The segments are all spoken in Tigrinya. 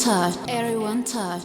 Touch. Everyone touch.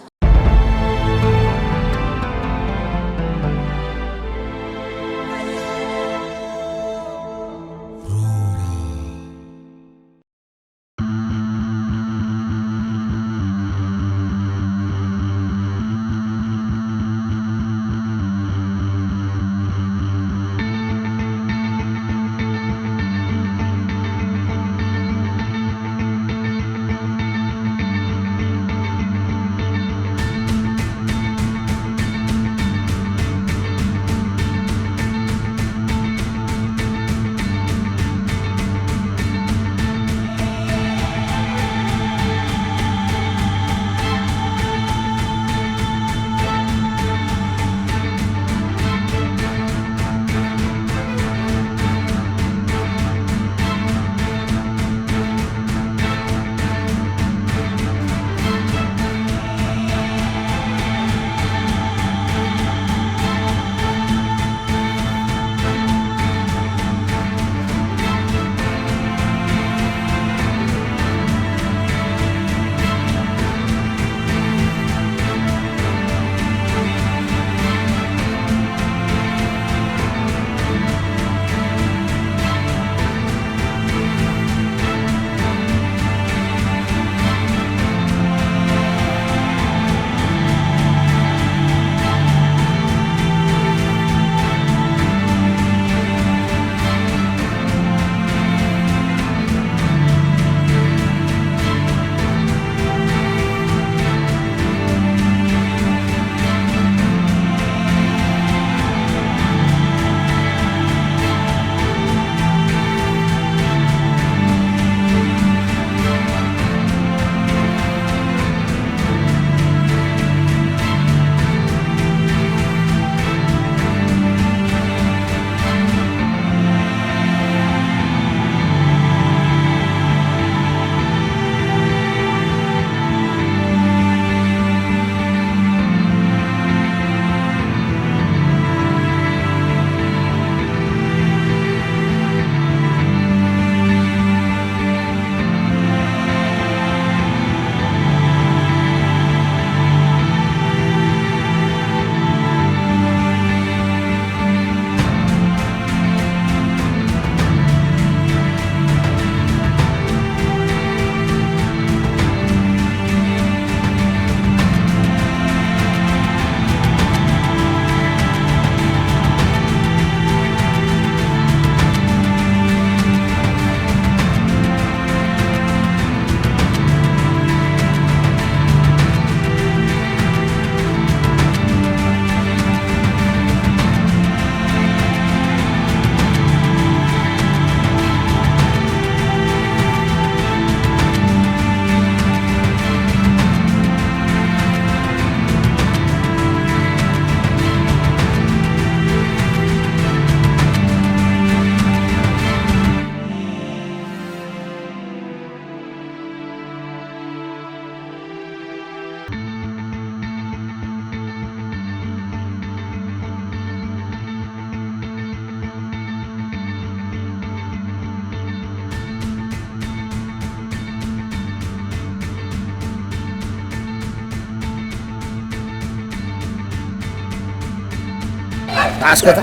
ተዓስኮታ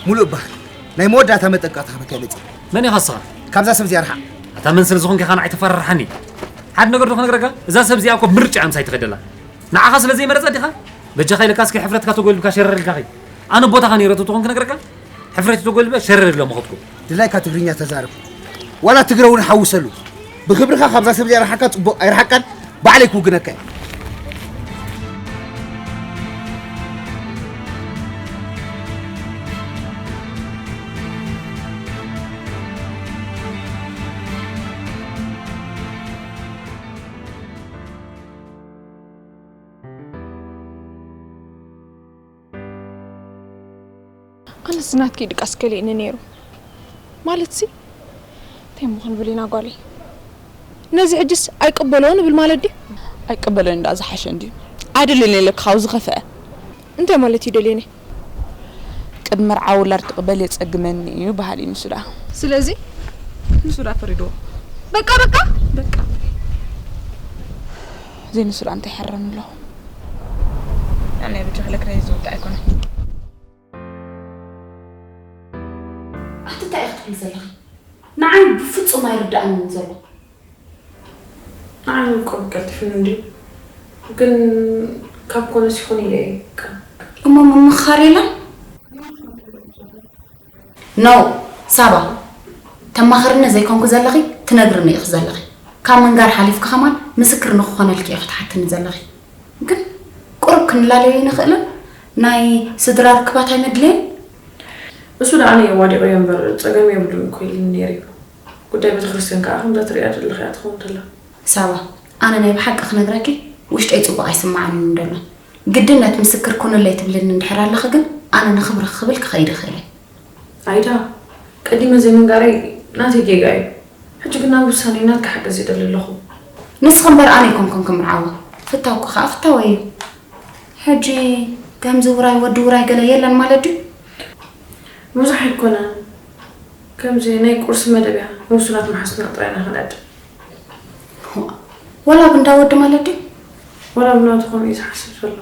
ሙሉእ እባ ናይ መወዳእታ መጠንቀቕታ ክበካ ይመጽእ። መን ኢኻ ንስኻ? ካብዛ ሰብ እዚኣ ርሓቕ። ኣታ መን ስለ ዝኾንካ ኢኻ ንዓይ ተፈራርሓኒ? ሓደ ነገር ዶ ክነግረካ? እዛ ሰብ እዚኣ እኮ ምርጫ እያ ምሳይ ትኸደላ። ንዓኻ ስለ ዘይመረጸት ዲኻ? በጃኻ ኢለካ እስኪ ሕፍረትካ ተጎልብካ ሸረር ኢልካ ኸይድ። ኣነ ቦታኻ ነይረ ተኾንኩ ክነግረካ? ሕፍረቲ ተጎልበ ሸረር ኢለ ምኸድኩ። ድላይካ ትግርኛ ተዛረብ። ዋላ ትግረ እውን ሓውሰሉ። ብኽብርኻ ካብዛ ሰብ እዚኣ ርሓቃ ጽቡቕ ኣይርሓቃን ባዕለይ ክውግነካ እየ። ኣነስ ናትኪ ድቃስ ከሊእኒ ነይሩ። ማለትሲ እንታይ ምዃን ብሊና ጓለይ? ነዚ ሕጅስ ኣይቅበሎን እብል ማለት ድዩ? ኣይቅበሎን እንዳ ዝሓሸ እንድዩ። ኣይደልን ኢለካ ካብኡ ዝኸፍአ። እንታይ ማለት እዩ ደልየኒ? ቅድሚ መርዓ ውላድ ክቕበል የጸግመኒ እዩ በሃሊ ንሱ ደኣ። ስለዚ ንሱ ደኣ ፈሪድዎ። በቃ በቃ። በቃ። ዘይንስሉ ኣንተ ይሕረን ኣለኹ። ኣነ ብቻ ክለክረይ ዝውዳእ ኣይኮነን። ኣቲ እንታይ ኢኺ ትብሊ ዘለኺ? ንዓይ ብፍጹም ኣይርዳእን ዘሎ። ንዓይ ቁሩብ ቀልጢፍኒ እንድዩ፣ ግን ካብ ኮነስ ይኹን ኢለ እየ። እሞ ምምኻር የለን? ኖ፣ ሳባ፣ ተማኽርኒ ዘይኮንኩ ዘለኺ፣ ትነግርኒ ኢኺ ዘለኺ። ካብ ምንጋር ሓሊፍኪ ከማን ምስክር ንክኾነልኪ ኢኺ ትሓትኒ ዘለኺ። ግን ቁሩብ ክንላለዮ ኣይንኽእልን? ናይ ስድራ ርክባት ኣይመድልየን? እሱ ደኣ ኣነ የዋዲቐዮ እምበር ጸገም የብሉን እኮ ኢሉኒ ነይሩ እዩ። ጉዳይ ቤተክርስትያን ከኣ ከምዛ ትሪኣ ዘለኺ እያ ትኸውን ዘላ። ሳባ፣ ኣነ ናይ ብሓቂ ክነግረኪ ውሽጠይ ጽቡቕ ኣይስምዓንን ደሎ። ግድነት ምስክር ኩንለይ ትብልኒ እንድሕር ኣለኺ ግን ኣነ ንኽብሪ ክብል ክኸይድ እኽእል እየ። ኣይዳ፣ ቀዲመ ዘይምንጋረይ ናተይ ጌጋ እዩ። ሕጂ ግን ኣብ ውሳኔ ናትካ ሓገዝ ይደሊ ኣለኹ። ንስኺ እምበር ኣነ ኣይኮንኩን ክምርዓዎ። ፍታውኪ ከኣ ፍታወይ እዩ። ሕጂ ከምዚ ውራይ ወዲ ውራይ ገለ የለን ማለት ድዩ? ብዙሕ ኣይኮነን። ከምዚ ናይ ቁርሲ መደብ እያ። ንውሱናት መሓዙትና ጥራይ ኢና ክንዕድም። ዋላ ብንዳ ወዲ ማለት ድዩ? ዋላ ብናቱ ከምኡ እዩ ዝሓስብ ዘሎ።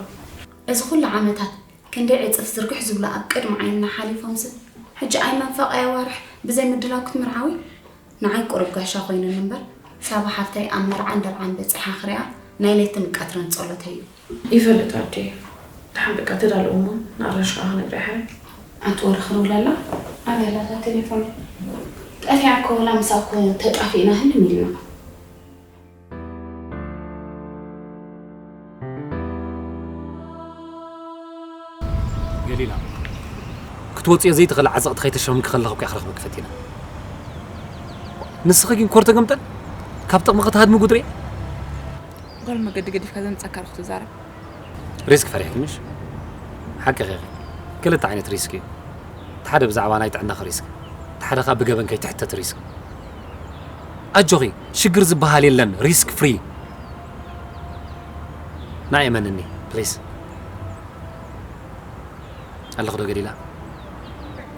እዚ ኩሉ ዓመታት ክንደይ ዕጽፍ ዝርግሕ ዝብሉ ኣብ ቅድሚ ዓይንና ሓሊፎምሲ፣ ሕጂ ኣይ መንፈቕ ኣይ ኣዋርሕ ብዘይ ምድላው ክትምርዓዊ? ንዓይ ቁሩብ ጋሻ ኮይኑኒ እምበር፣ ሳባ ሓፍተይ ኣብ መርዓን ደርዓን በጺሓ ክሪኣ ናይ ለይትን ቀትርን ጸሎተይ እዩ። ይፈልጥ ኣደይ። ደሓን በቃ ተዳልኡ እሞ ንኣራሽ ከኣ ክነግራ ይሓረ። ኣንቲ ወረ ክድውለላ ኣበይ ኣላ እታ ቴሌፎን? ጠፊኣ እኮ ወላ ምሳብ እኮ ተጣፊእና ህልም ኢልና። ገሊላ፣ ክትወፅዮ ዘይትኽእሊ ዓዘቕቲ ከይተሸምምኪ ከለኺ እኮ እየ ክረኽበኪ ፈቲነ። ንስኺ ግን ኮር ተገምጠል ካብ ጥቕሚ ክትሃድሚ ጉድሪ። ጓል መገዲ ገዲፍካ ዘምፀካ ዶ ክትዛረብ? ሪስክ ፈሪሕኪ ምሽ? ሓቅኺ ኢኺ። ክልተ ዓይነት ሪስክ እዩ። እቲ ሓደ ብዛዕባ ናይ ጥዕናኺ ሪስክ፣ እቲ ሓደ ኸኣ ብገበን ከይትሕተቲ ሪስክ። ኣጆኺ፣ ሽግር ዝበሃል የለን፣ ሪስክ ፍሪ። ናይ እመንኒ ፕሊስ። ኣለኹ ዶ ገሊላ?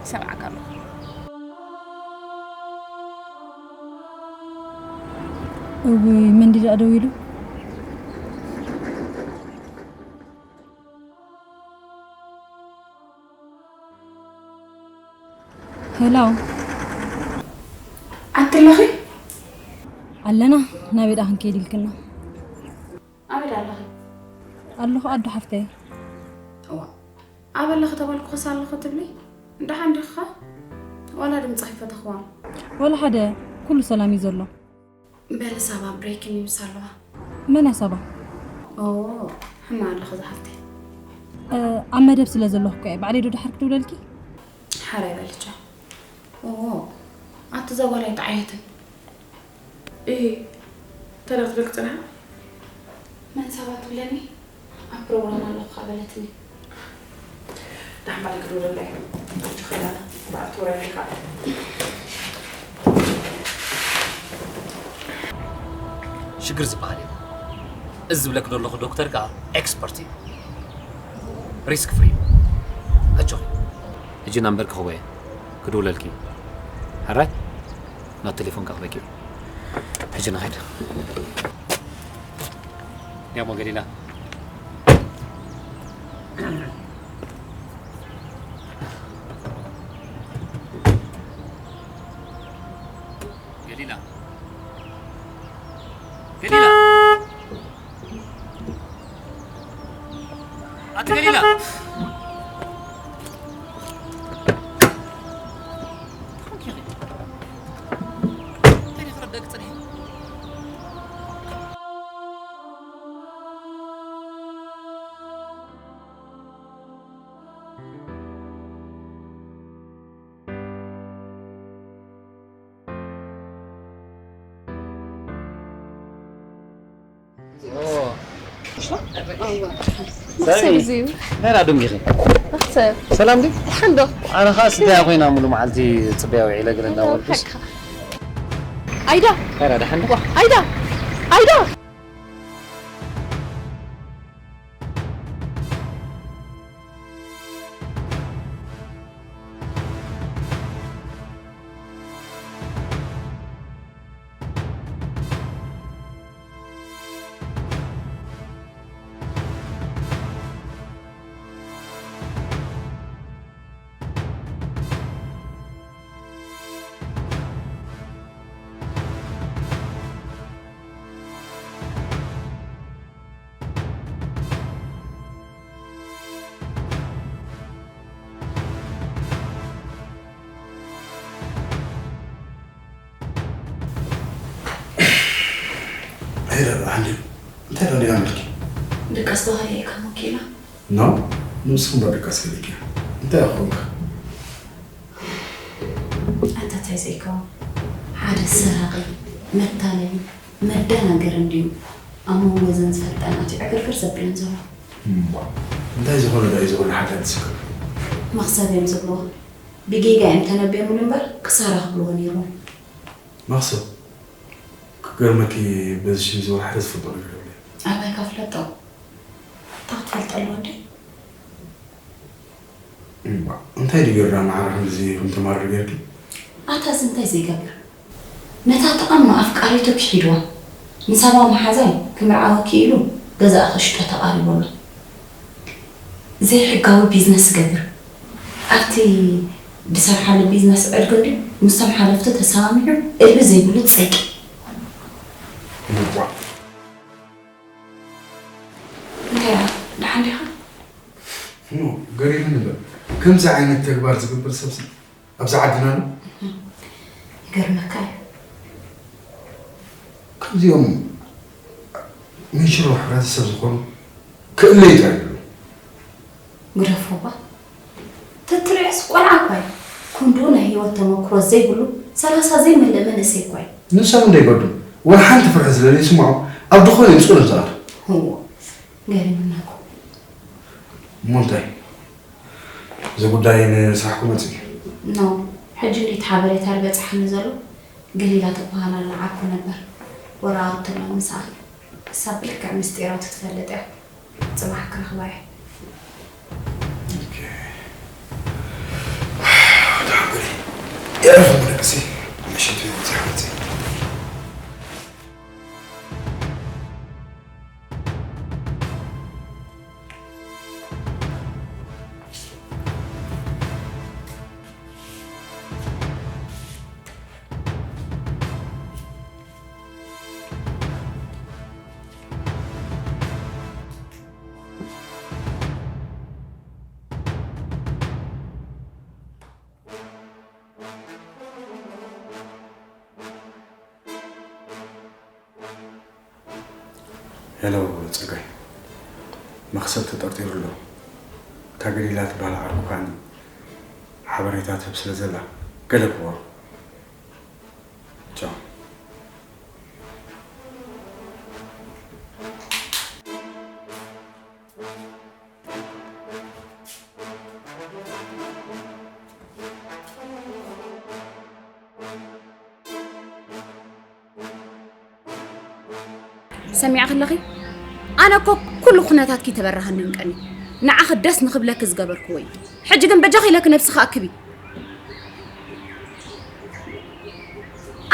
ይሰምዓካ ኣለኹ። እውይ፣ መን ድዩ ደኣ ደዊሉ? ሄሎ። ኣንቲ ኣለኺ? ኣለና፣ ናበይ ደኣ ክንከይድ ኢልክና? ኣበይ ደኣ ኣለኺ? ኣለኹ ኣዶ ሓፍተይ። እዋ፣ ኣበይ ኣለኺ ተባልኩኽስ ኣለኹ ትብሊ? ደሓን ዲኺ ኸ? ዋላ ድምፅኺ ፈተኽዋ? ዋላ ሓደ፣ ኩሉ ሰላም እዩ ዘሎ። በሊ ሳባ ብሬኪንግ ኒውስ ኣለዋ። መን እያ ሳባ? ኦ፣ ሕማቕ ኣለኹ ዝሓፍተይ። እ፣ ኣብ መደብ ስለ ዘለኹ እኮ እየ። ባዕለይ ዶ ድሓር ክድውለልኪ? ሓራይ በልቻ። ኦ፣ ኣቲ እዛ ጓል ኣይጠዓየትን። እሂ፣ እንታይ ደኣ ክትብል ክጸንሓ? መን ሳባ ትብለኒ? ኣብ ፕሮግራም ኣለኹ ከኣ በለትኒ። ደሓን ባዕለይ ክድውለላ እየ። ሕጂ ክላ በዓልቲ ወራይ ኢኻ። ሽግር ዝበሃል የለን። እዚ ዝብለኪ ዘለኹ ዶክተር ከኣ ኤክስፐርት እዩ። ሪስክ ፍሪ እዩ። ኣጆኺ። ሕጂ ናምበርኪ ክህቦ እየ። ክድውለልኪ። ሕራይ? ናብ ቴሌፎን ከኣ ክበኪ። ሕጂ ንኸይድ። ያሞ ገሊላ። ገሊላ። ገሊላ። ኣቲ ገሊላ። እንታይ ደኣ ክረዳእኪ ጸኒሐ? ሰብ እዩ። ናይ ራዱም ዲኺ? ሰብ። ሰላም ድዩ? ሓንዶ። ኣነ ኸኣ ስደያ ኮይና ሙሉ መዓልቲ ጽበያ ውዒለ ግን እናበልኩስ። ኣይዳ። ናይ ራዳ ሓንዶ። ኣይዳ። ኣይዳ። ሃንዲ እንታይ ደኣ ዲኣ መልኪ? ድቃስ ተባሂለ እየ ካብ ወኪላ። ኖ፣ ንስኹም ዶ ድቃስ ገሊኪ? እንታይ ኢኹም ከ? ኣታ እንታይ ዘይከውን ሓደ ሰራቒ፣ መታለሊ፣ መደናገሪ እንድዩ ኣብ መንጎ እዘን ዝፈልጠን ኣትዩ ዕግርግር ዘብለን ዘሎ። እምቧ፣ እንታይ ዝኾነ ደኣ እዩ ዝኾነ ሓዳን ዝስከፍ? መኽሰብ እዮም ዝብልዎ። ብጌጋ እዮም ተነቢዮምሉ እምበር ክሳራ ክብልዎ ነይርዎም። መኽሰብ? ክገርመኪ በዚ ሽም ዝብል ሓደ ዝፈልጦ ነገር የብለይ። ኣባይ ካፍለጦ? እንታይ ክትፈልጠሉ ወደይ? እምባ፣ እንታይ ድዩ ገይሩና ማዕረ ከምዚ ከም ተማርር ገይርኪ? ኣታ እዚ እንታይ ዘይገብር? ነታ ተቐማ ኣፍቃሪቱ ክሒድዋ ንሳባ መሓዛይ ክምርዓወኪ ኢሉ ገዛኣ ክሽጦ ተቓሪቡ ኣሎ። ዘይሕጋዊ ቢዝነስ ዝገብር ኣብቲ ድሰርሓሉ ቢዝነስ ዕድጉ እንዲ ምስቶም ሓለፍቱ ተሰማሚዑ እልቢ ዘይብሉ ጸይቂ። እምባ። እንታይ ደኣ? ደሓን ዲኻ? እሞ ገሪሙኒ እምበር፣ ከምዚ ዓይነት ተግባር ዝገብር ሰብሲ ኣብዚ ዓድና ኣሎ? ይገርመካ እዩ። ከምዚኦም መንሽሮ ሕብረተሰብ ዝኾኑ ክእለዩ ጥራይ ይብሉ። ግደፎ እባ። ተትርእዮስ ቆልዓ እኳ እዩ። ክንድኡ ናይ ህይወት ተመክሮ ዘይብሉ ሰላሳ ዘይመልእ መንእሰይ እኳ እዩ። ንሶም እንዳይገዱ ወላ ሓንቲ ፍርሒ ስለለይ ስምዖ ኣብ ድኾነ ይምፅኡ ነብዛት። እዎ፣ ገሪሙና እኮ። እሞ እንታይ? እዚ ጉዳይ ንስራሕኩም መፂ? ኖ፣ ሕጂ እንዴት ሓበሬታ ዝበፅሓኒ ዘሎ ገሊላ ትበሃል ኣላ ዓርኩ ነበር። ወረቓቕቲ ኣሎ ምስኣ። እሳ ብልክዕ ምስጢራቱ ትፈልጥ እያ። ፅባሕ ክረኽባ እየ። ኦኬ። ደሓን በሊ። የዕረፍ እሞ ደቅሲ። ምሽት እዩ፣ መፂ ሓመፂ። ሄሎ ጸጋይ፣ መኽሰብ ተጠርጢሩ ኣሎ። እታ ገሊላ ትበሃል ዓርኩ ከዓኒ ሓበሬታ ትህብ ስለ ዘላ ገለ ግበሮ። ቻው። ሰሚዕኺ ኣለኺ? ኣነ እኮ ኩሉ ኩነታትኪ ተበራሃንን ቀኒ ንዓኺ ደስ ንኽብለኪ ዝገበርክዎ እዩ። ሕጂ ግን በጃኺ ኢለኪ ነብስኺ ኣክቢ።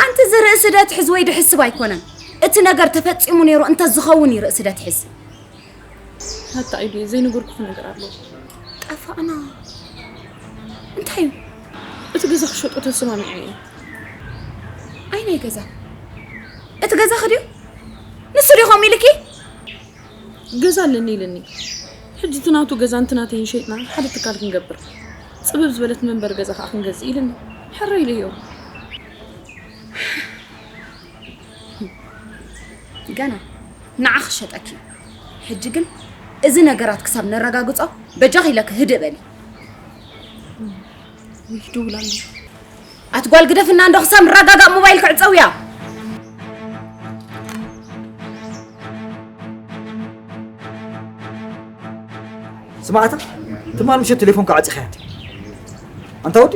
ኣንቲ እዚ ርእሲ ደትሕዝ ወይ ድሕስብ ኣይኮነን። እቲ ነገር ተፈጺሙ ነይሩ እንተ ዝኸውን እዩ ርእሲ ደትሕዝ። ኣታ ኢዱ ዘይነገርኩኺ ነገር ኣሎ። ጠፋእና። እንታይ እዩ? እቲ ገዛ ክሸጦ ተሰማሚዐ እየ። ኣይ ናይ ገዛ? እቲ ገዛኺ ድዩ? ንሱ ድዩ ከምኡ ኢልኪ? ገዛ ኣለኒ ኢልኒ። ሕጂ እቲ ናቱ ገዛ እንት ናተይን ሸይጥና ሓደ ትካል ክንገብር። ጽብብ ዝበለት መንበሪ ገዛ ከኣ ክንገዝእ ኢልኒ። ሕራይ ኢለዮ። ገና ንዓኺ ክሸጠኪ እዩ። ሕጂ ግን እዚ ነገራት ክሳብ ነረጋግጾ በጃኺ ኢለኪ ህድእ በሊ። ወይ ይድውል ኣሎ። ኣቲ ጓል ግደፍና እንዶ ክሳብ ንረጋጋእ ሞባይል ክዕጸው እያ። ስማዕታ ትማል ምሸት ቴሌፎንካ ዓጺኻያ። ኣንታ ወዲ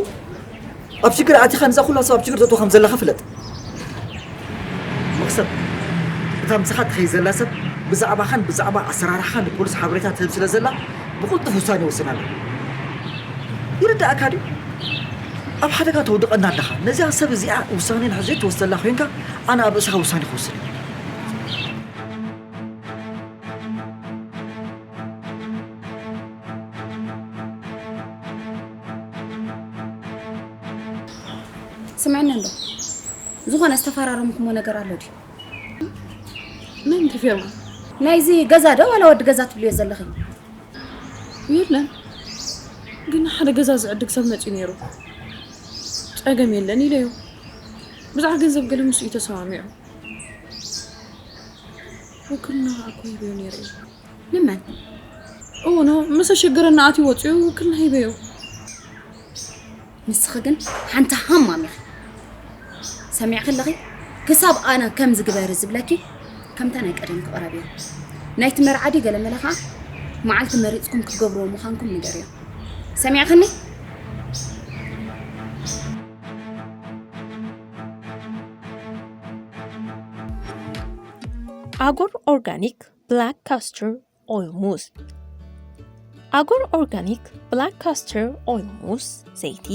ኣብ ሽግር ኣቲኻ ንዛ ኩላ ሰብ ኣብ ሽግር ተእትዎ ከም ዘለኻ ፍለጥ። መኽሰብ እታ ምሳኻ ትኸይድ ዘላ ሰብ ብዛዕባኻን ብዛዕባ ኣሰራርሓኻን ንፖሊስ ሓበሬታ ትህብ ስለ ዘላ ብቕልጡፍ ውሳኔ ወስን ኣላ። ይርዳእካ ድዩ? ኣብ ሓደጋ ተውድቐና ኣለኻ። ነዚኣ ሰብ እዚኣ ውሳኔ ንሕዚ ዘይትወስደላ ኮይንካ ኣነ ኣብ ርእስኻ ውሳኔ ክወስን እየ። ስምዕኒ እንዶ ዝኾነ ዝተፈራረምኩሞ ነገር ኣሎ ድዩ? መን እቲ ፊርማ? ናይዚ ገዛ ዶ ዋላ ወዲ ገዛ ትብልዮ ዘለኺ? የለን፣ ግን ሓደ ገዛ ዝዕድግ ሰብ መፂኡ ነይሩ። ጸገም የለን ኢለዮ። ብዛዕባ ገንዘብ ገለ ምስኡ እዩ ተሰማሚዑ። ውክልና እኮ ሂበዮ ነይረ እዩ። ንመን? እውኖ፣ ምስ ኣሸገረና ኣትዩ ወፂኡ ውክልና ሂበዮ። ንስኺ ግን ሓንቲ ሃማም ኢኺ። ሰሚዕኺ ኣለኺ? ክሳብ ኣነ ከምዚ ግበሪ ዝብለኪ ከምታ ናይ ቀደም ክቕረብ እየ። ናይቲ መርዓ ድዩ ገለ መለ ኸዓ መዓልቲ መሪፅኩም ክትገብርዎ ምዃንኩም ንገርዮ። ሰሚዕኽኒ? ኣጎር ኦርጋኒክ ብላክ ካስተር ኦይል ሙስ። ኣጎር ኦርጋኒክ ብላክ ካስተር ኦይል ሙስ ዘይቲ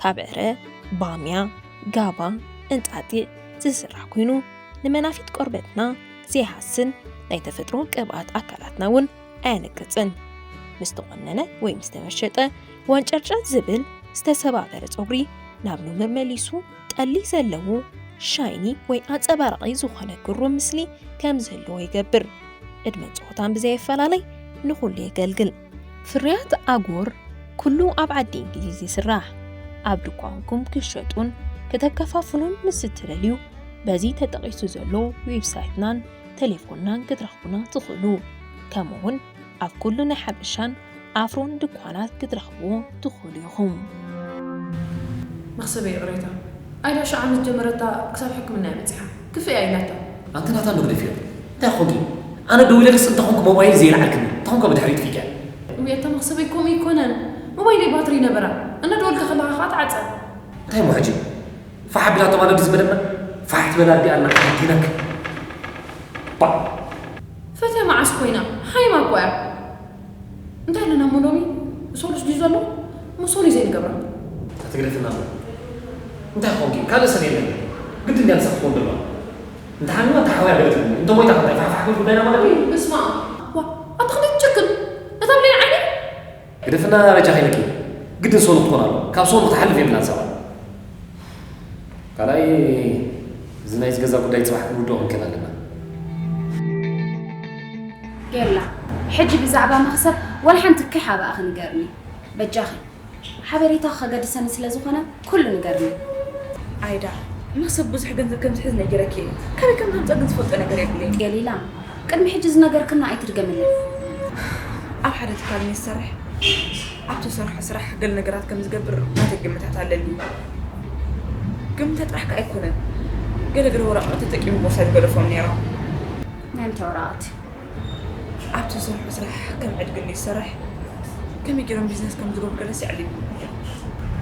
ካብ ዕረ፣ ባምያ፣ ጋባ፣ እንጣጢዕ ዝስራሕ ኮይኑ ንመናፊት ቆርበትና ዘይሃስን ናይ ተፈጥሮ ቅብኣት ኣካላትና እውን ኣየንቅፅን። ምስ ተቆነነ ወይ ምስ ተመሸጠ ወንጨርጨር ዝብል ዝተሰባበረ ፀጉሪ ናብ ኑመር መሊሱ ጠሊ ዘለዎ ሻይኒ ወይ ኣንፀባራቒ ዝኾነ ግሩም ምስሊ ከም ዝህልዎ ይገብር። ዕድመን ፆታን ብዘየፈላለይ ንኹሉ የገልግል። ፍርያት ኣጎር ኩሉ ኣብ ዓዲ እንግሊዝ ይስራሕ። ኣብ ድኳንኩም ክሸጡን ከተከፋፍሉን ምስ እትደልዩ በዚ ተጠቒሱ ዘሎ ዌብሳይትናን ቴሌፎንናን ክትረኽቡና ትኽእሉ። ከምኡውን ኣብ ኩሉ ናይ ሓበሻን ኣፍሮን ድኳናት ክትረኽብዎ ትኽእሉ ኢኹም። መኽሰበይ ይቕሬታ። ኣይዳ ሽዓ ምስ ጀመረታ ክሳብ ሕክምና እያ በጺሓ። ክፍእ እያ ኢላታ። ኣንቲ ናታ ንግደፍዮ። እንታይ ኾንኪ? ኣነ ደዊለልስ እንተኾንኩ ሞባይል ዘይልዓልክኒ። እንተኾንካ ብድሕሪት ፊቅያ። ውይ፣ ኣታ መኽሰበይ ከምኡ ኣይኮነን። ሞባይለይ ባትሪ ነበራ። እናደወልካ ከለኻ ኸዓ ትዓጸ። እንታይ እሞ ሕጂ? ፋሕ ኣቢላቶ ማለት ድዩ ዝበለና? ፋሕ ትበል ኣዲኣ እና ሓቲነክ። ባ። ፈትያ መዓስ ኮይና? ሃይማ እኮ እያ። እንታይ ኣለና እሞ ሎሚ? ሶሉስ ድዩ ዘሎ? እሞ ሶሉስ ዘይንገብራ። ኣትግደፍና እሞ። እንታይ ኾንኪ? ካልእ ሰብ የለን። ግድን ድያ ንሳ ክትኮን ዘለዋ? እንተ ሓሚማ እንተ ሓውያ ገለ ትብልኒ። እንተ ሞይታ ከ እንታይ ፋሕፋሕ ክብል ጉዳይና ማለት እዩ? በስመ ኣብ። ዋ፣ ኣታ ክንደይ ትጨክን? እታ ብሌን ዓይኒ? ግደፍና በጃኺ ኢለኪ። ግድን ሶሎ ክትኮን ኣለዋ። ካብ ሶሎ ክትሓልፍ የብላን ሳባ። ካልኣይ፣ እዚ ናይዚ ገዛ ጉዳይ ጽባሕ ክንውድኦ ክንክእል ኣለና። ጌርላ፣ ሕጂ ብዛዕባ መኽሰብ ወላ ሓንቲ ክሕ ኣባእኺ ንገርኒ። በጃኺ። ሓበሬታ ከገድሰኒ ስለ ዝኾነ ኩሉ ንገርኒ። ኣይዳ፣ መኽሰብ ብዙሕ ገንዘብ ከም ዝሕዝ ነጊረኪ እየ። ካበይ ከም ዘምጽኦ ግን ዝፈልጦ ነገር የብለይን። ገሊላ፣ ቅድሚ ሕጂ ዝነገርክና ኣይትድገምለይ። ኣብ ሓደ ትካል ምስ ዝሰርሕ፣ ኣብቲ ዝሰርሖ ስራሕ ገለ ነገራት ከም ዝገብር ናተይ ግምታት ኣለኒ። ግምተ ጥራሕ ከኣ ኣይኮነን፣ ገለ ገለ ወረቓቕቲ ተጠቂሙ ቦርሳይ ዝገደፎም ነይሮም። ናይ ምንታይ ወረቓቕቲ? ኣብቲ ዝሰርሖ ስራሕ ከም ዕድግን እዩ ዝሰርሕ። ከመይ ገይሮም ቢዝነስ ከም ዝገብሩ ገለስ የዕሊሉ።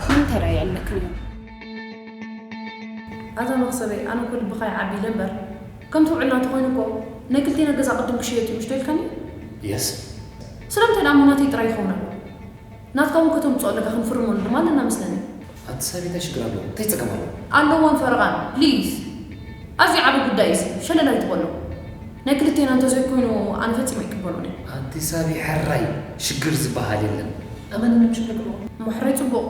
ንምንታይ ደኣ የዕልለክን እዮም? ኣታ መኽሰበይ፣ ኣነ እኮ ልብኻ ይዓቢ ኢለ እምበር፣ ከምቲ ውዕልና እንተኾይኑ እኮ ናይ ክልቴና ገዛ ቅድም ክሽየጥ እዩ፣ ምሽ ዶ ኢልካኒ? የስ። ስለምንታይ ደኣ እሞ ናተይ ጥራይ ይኸውን ኣሎ? ናትካ እውን ከተምጽኦ ኣለካ፣ ክንፍርመሉ ድማ ኣለና መስለኒ። ኣንቲ ሳቢ፣ እንታይ ሽግር ኣለዎ? እንታይ ጸገም ኣለዎ? ኣለዎን ፈረቓን፣ ፕሊዝ። ኣዝዩ ዓቢ ጉዳይ እዩ፣ ሸለል ኣይትበሎ። ናይ ክልቴና እንተዘይኮይኑ ኣነ ፈጺመ ኣይቅበሎን እየ። ኣንቲ ሳቢ፣ ሕራይ ሽግር ዝበሃል የለን። ኣመንኒ፣ ምሽ ንግብሮ። እሞ ሕራይ ጽቡቕ።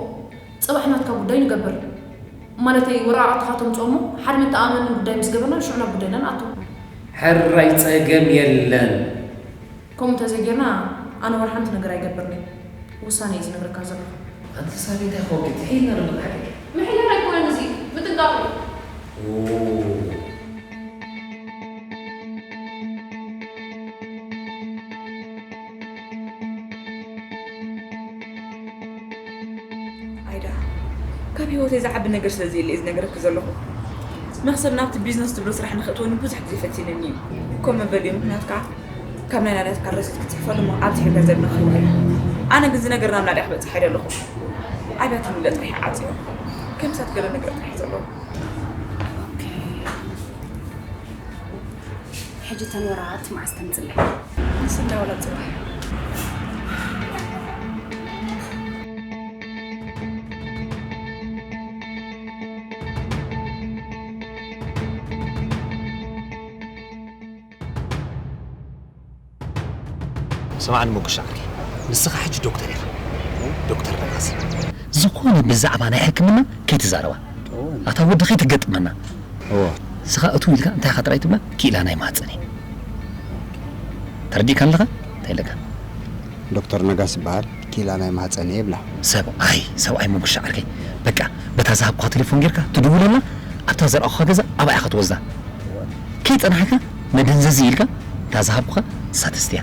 ጽባሕ ናትካ ጉዳይ ንገብር። ማለተይ፣ ወረቓቕትኻ ተምጽኦ እሞ፣ ሓደ መተኣማመኒ ጉዳይ ምስ ገበርና፣ ንሽዑ ናብ ጉዳይና ንኣቱ። ሕራይ ጸገም የለን። ከምኡ እንተዘይጌርና፣ ኣነ ወላ ሓንቲ ነገር ኣይገብርን እየ። ውሳነ እየ ዝነግረካ ዘለኹ። ኣንቲ ሳቢ፣ እንታይ ኾንኪ? ትሕይልና ዶ ንብሓቂ? ምሕያል ኣይኮነን እዚ፣ ምጥንቃቕ እዩ። ኦ። ኣይዳ፣ ካብ ህይወተይ ዝዓቢ ነገር ስለ ዘየለ እየ ዝነግረኪ ዘለኹ። መኽሰብ ናብቲ ቢዝነስ ትብሎ ስራሕ ንኸእትወኒ ብዙሕ ግዜ ፈቲንኒ እዩ። ኮም መበሊ ምኽንያት ከዓ ካብ ናይ ናዳትካ ረሲት ክትፅሕፈሉ እሞ ኣብዚ ሕገ ዘድንኽ እዩ። ኣነ ግን እዚ ነገር ናብ ናዳ ክበፅሕ ኣይደለኹ። ኣብያት ንለ ጥራሕ ዓፅዮ። ከም ሳት ገለ ነገር ጥራሕ እዩ ዘለዎ። ኦኬ። ሕጂ እተን ወረቓቕቲ መዓስ ተምፅለይ? ንስና ወላ ፅባሕ። ስማዕኒ ሞጉሻ ዓርከይ፣ ንስኻ ሕጂ ዶክተር ኢኻ። ዶክተር ነጋሲ። ዝኾነ ብዛዕባ ናይ ሕክምና ከይትዛረባ። ኣታ ወዲ ከይትገጥመና። እወ። ንስኻ እቱ ኢልካ እንታይ ኢኻ ጥራይ ትብላ? ክኢላ ናይ ማህፀን እየ። ተረዲእካ ኣለኻ? እንታይ ኢለካ? ዶክተር ነጋሲ ይበሃል። ክኢላ ናይ ማህፀን እየ ይብላ። ሰብኣይ፣ ሰብኣይ ሞጉሻ ዓርከይ። በቃ፣ በታ ዝሃብኩኻ ቴሌፎን ጌርካ ትድውለላ፣ ኣብታ ዘርኣኹኻ ገዛ ኣብኣ ኢኻ ትወስዳ። ከይጸናሕካ መደንዘዚ ኢልካ እታ ዝሃብኩኻ ንሳ ተስትያ።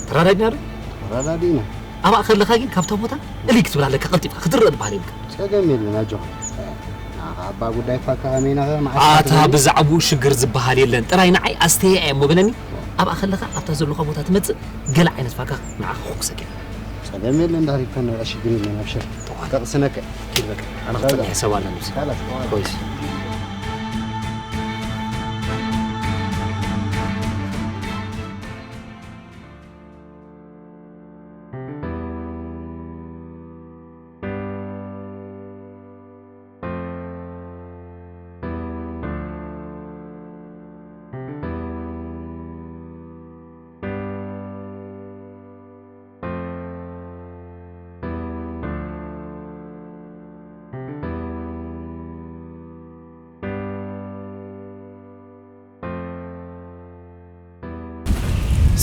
ተራዳዲና ዶ? ተራዳዲና። ኣብኣ ከለኻ ግን ካብታ ቦታ እልይ ክትብል ኣለካ፣ ቀልጢፍካ ክትረእ ዝበሃል የብልካ። ጸገም የለን ኣጆኻ። ንዓኻ እባ ጉዳይ ፋካ ከመይናኸ መዓስ ኣታ ክትብል? ብዛዕባኡ ሽግር ዝበሃል የለን። ጥራይ ንዓይ ኣስተየ እየ እሞ በለኒ። ኣብኣ ከለኻ ኣብታ ዘለኻ ቦታ ትመጽእ ገለ ዓይነት ፋካ ንዓኻ ክኹሰክ እየ። ጸገም የለን ዳሪካ ንብላ ሽግር የለን ኣብሽር። ጠቕስነከ። ኪድ በቃ። ኣነ ክጸንሕ ሰብ ኣለኒ። ካላስ፣ ጠዋል። ኮይስ።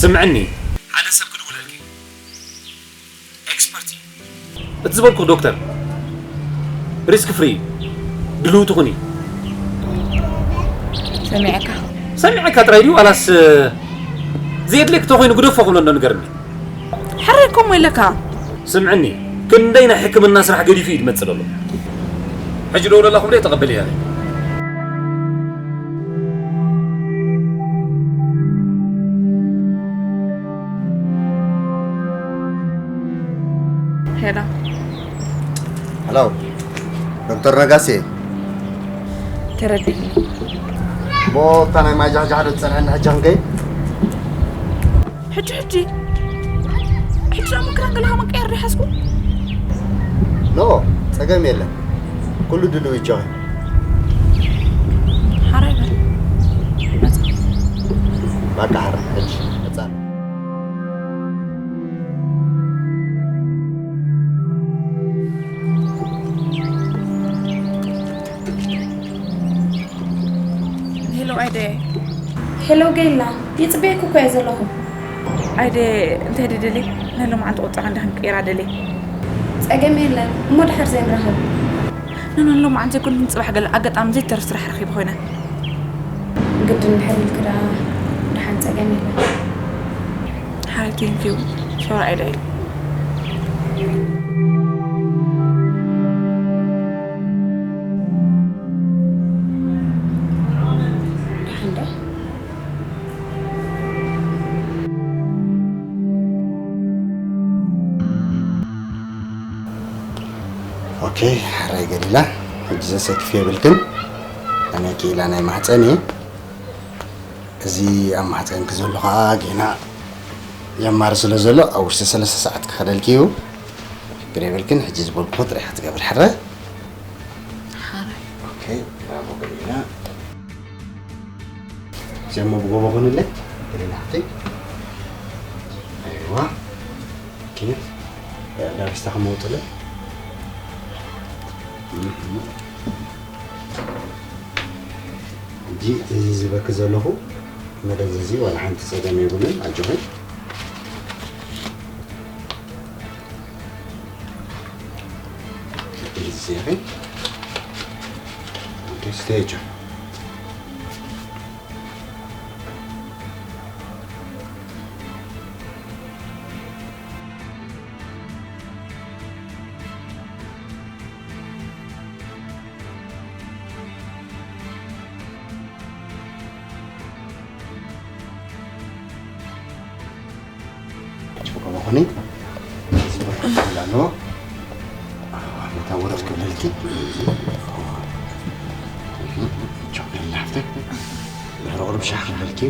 ስምዕኒ፣ ሓደ ሰብ ክድውለልኪ። ኤክስፐርት እዩ። እቲ ዝበልኩ ዶክተር፣ ሪስክ ፍሪ እዩ። ድልውቲ ኩኒ። ሰሚዐካ። ሰሚዐካ ጥራይ ድዩ ዋላስ፣ እ፣ ዘየድልየክ ተኾይኑ ግደፎ ክብሎ እንዶ ንገርኒ። ሕራይ ከምኡ ኢለካ። ስምዕኒ፣ ክንደይ ናይ ሕክምና ስራሕ ገዲፉ እዩ ዝመጽእ ዘሎ። ሕጂ ደውለላ ክብሎ ተቐበል እያ። ሄሎ። ሄሎ፣ ዶክተር ነጋሴ። ተረዲእኒ። እሞ እታ ናይ ማይ ጃሕጃሕ ዶ ትጸንሐኒ ሕጂ ክንከይድ? ሕጂ፣ ሕጂ። ሕጂ ደኣ ምክራን ገለ ከመቀየር ዶ ሓስኩ? ኖ፣ ጸገም የለን። ኩሉ ድልው እዩ ጆይ። ሓራይ በል። መጻ። በቃ ሓራይ፣ ሕጂ መጻ። ሄሎ ኣይደ። ሄሎ ጌላ፣ ይጽበየኩ እኮ እየ ዘለኹ። ኣይደ፣ እንታይ ደደሊ? ናይ ሎማዓንቲ ቁጠባ እንዳ ክንቀይራ ደሊ። ጸገም የለን፣ እሞ ድሓር ዘይንራኸብ። ኖ፣ ኖ፣ ሎማዓንቲ ዘይኮንኩን ጽባሕ ገለ ኣጋጣሚ ዘይተርፍ ስራሕ ረኺበ ኮይነ። ግድን ድሕር ኢልኪ ደኣ ደሓን ጸገም የለን። ሓራይ፣ ቴንኪዩ። ሶሪ ኣይደ። ደሓን ዶ? ኦኬ፣ ሓራይ ገሊላ፣ ሕጂ ዘሰክፍ የብልክን። ኣነ ክኢላ ናይ ማህፀን እየ። እዚ ኣብ ማህፀንኪ ዘሎ ከዓ ጌና ጀማሪ ስለ ዘሎ ኣብ ውሽጢ ሰለስተ ሰዓት ክኸደልኪ እዩ። ችግር የብልክን። ሕጂ ዝበልኩ ጥራሕ ክትገብሪ ሕረ። ሓራይ። ኦኬ፣ ብራቮ ገሊላ። እዚኣ እሞ ብጎቦ ኮንለይ። ገሊላ ሓፍተይ። ኣይዋ። ኪነት። ዳብስታ ክመውጥለይ። እህ። ሕጂ እዚ ዝበኪ ዘለኹ መደንዘዚ ዋላ ሓንቲ ጸገም የብሉን፣ ኣጆኺ። እዚ ኢኺ። ኦኬ፣ ስተይ ቻው። ጽቡቕ መኾኒ። ጽቡቕ ኣለዎ። ነታ ወረቕ ክብለልኪ። ቻው፣ ደህና ሓፍተይ። ድሕሪ ቁሩብ ሻሕ ክብለልኪ።